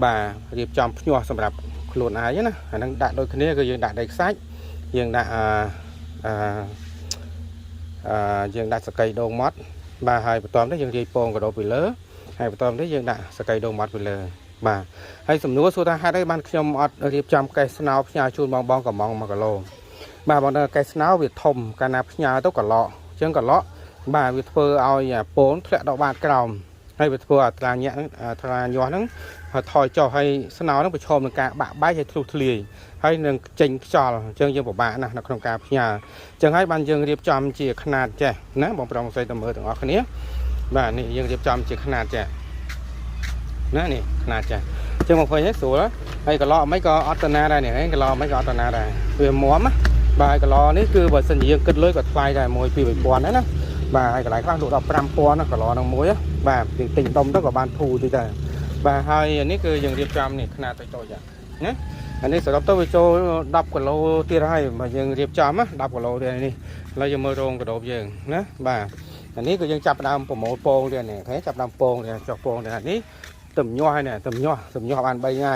បាទរៀបចំភ្ញាស់សម្រាប់ខ្លួនឯងណាអាហ្នឹងដាក់ដូចគ្នាគឺយើងដាក់ដីខ្សាច់យើងដាក់អឺអឺអឺយើងដាក់សកៃដូងម៉ត់បាទហើយបន្ទាប់នេះយើងរាយពងកដោពីលើហើយបន្ទាប់នេះយើងដាក់សកៃដូងម៉ត់ពីលើបាទហើយសំណួរសួរថាហេតុអីបានខ្ញុំអត់រៀបចំកេះស្នោផ្ញើជូនបងបងកំង1គីឡូបាទបងថាកេះស្នោវាធំកាលណាផ្ញើទៅកឡក់អញ្ចឹងកឡក់បាទវាធ្វើឲ្យពងធ្លាក់ដល់បាតក្រោមហើយវាធ្វើឲ្យអត្រាញាក់ហ្នឹងអត្រាញាស់ហ្នឹងហើយថយចុះហើយស្នោហ្នឹងប្រឈមនឹងការបាក់បែកហើយធ្លុះធ្លាយហើយនឹងចេញខ្យល់អញ្ចឹងយើងពិបាកណាស់នៅក្នុងការផ្ញើអញ្ចឹងហើយបានយើងរៀបចំជាខ្នាតចេះណាបងប្រុសស្រីតើមើលទាំងអស់គ្នាបាទនេះយើងរៀបចំជាខ្នាតចេះណានេះខ្នាតចេះអញ្ចឹងមកឃើញហ្នឹងស្រួលហើយកន្លក់មិនក៏អត់តណាដែរនេះហើយកន្លក់មិនក៏អត់តណាដែរវាមុំណាបាទហើយកន្លនេះគឺបើសិនជាយើងគិតលុយក៏ថ្លៃដែរ1 2 3000ដែរណាបាទហើយកន្លែងខ្លះលក់ដល់5000ណាកន្លហ្នឹងមួយបាទយើងទិញដុំទៅក៏បានធូរតិចដែរបាទហើយនេះគឺយើងរៀបចំនេះខ្នាតតូចៗណាអានេះសរុបទៅវាចូល10គីឡូទៀតហើយបើយើងរៀបចំណា10គីឡូទៀតនេះឥឡូវយើងមើលរោងកដបយើងណាបាទអានេះគឺយើងចាប់ដើមប្រមូលពងទៀតនេះឃើញចាប់ដើមពងទៀតចុះពងទៀតនេះទំញាស់ហើយនេះទំញាស់ទំញាស់បាន3ថ្ងៃ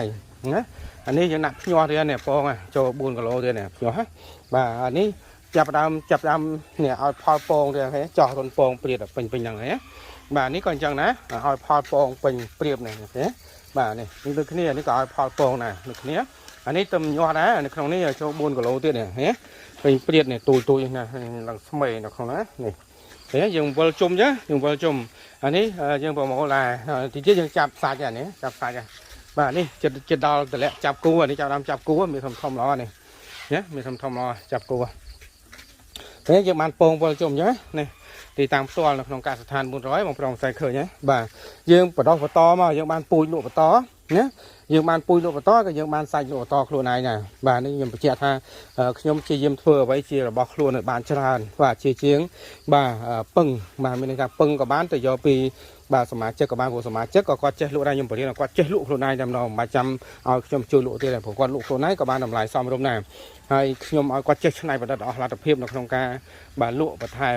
ណាអានេះយើងដាក់ភ្ញាស់ទៀតនេះពងចូល4គីឡូទៀតនេះភ្ញាស់ណាបាទអានេះចាប់ដើមចាប់ដើមនេះឲ្យផលពងទៀតឃើញចោះរុនពងព្រាតពេញពេញហ្នឹងហើយណាបាទនេះក៏អញ្ចឹងដែរឲ្យផលពងពេញព្រាបនេះឃើញបាទនេះដូចគ្នានេះក៏ឲ្យផលពងដែរដូចគ្នាអានេះទំញាស់ដែរនៅក្នុងនេះចូល4គីឡូទៀតនេះឃើញពេញព្រាតនេះទូចទូចណាឡើងស្មេនៅក្នុងណានេះឃើញយើងវិលជុំចឹងយើងវិលជុំអានេះយើងប្រមូលដែរទីទៀតយើងចាប់សាច់អានេះចាប់សាច់បាទនេះចិត្តចិត្តដល់តម្លាក់ចាប់គូអានេះចាប់ដើមចាប់គូមានធំធំល្អនេះណាមានធំធំល្អចាប់គូតែយើងបានពងវិលជុំចឹងនេះទីតាំងផ្ទាល់នៅក្នុងកសិដ្ឋាន400បងប្រុសស្រីឃើញហ៎បាទយើងបដោះបន្តមកយើងបានពូជលក់បន្តណាយើងបានពូជលក់បន្តក៏យើងបានសាច់លក់បន្តខ្លួនឯងដែរបាទនេះខ្ញុំបញ្ជាក់ថាខ្ញុំព្យាយាមធ្វើអ្វីជារបស់ខ្លួនឲ្យបានច្រើនបាទជាជាងបាទពឹងបាទមានន័យថាពឹងក៏បានទៅយកពីបាទសមាជិកក៏បានព្រោះសមាជិកក៏គាត់ចេះលក់ដែរខ្ញុំបរៀនឲ្យគាត់ចេះលក់ខ្លួនឯងតែម្ដងមិនបាច់ចាំឲ្យខ្ញុំជួយលក់ទេព្រោះគាត់លក់ខ្លួនឯងក៏បានតម្លៃសមរម្យដែរហើយខ្ញុំឲ្យគាត់ចេះច្នៃប្រឌិតអស់លទ្ធភាពនៅក្នុងការបាទលក់បន្ថែម។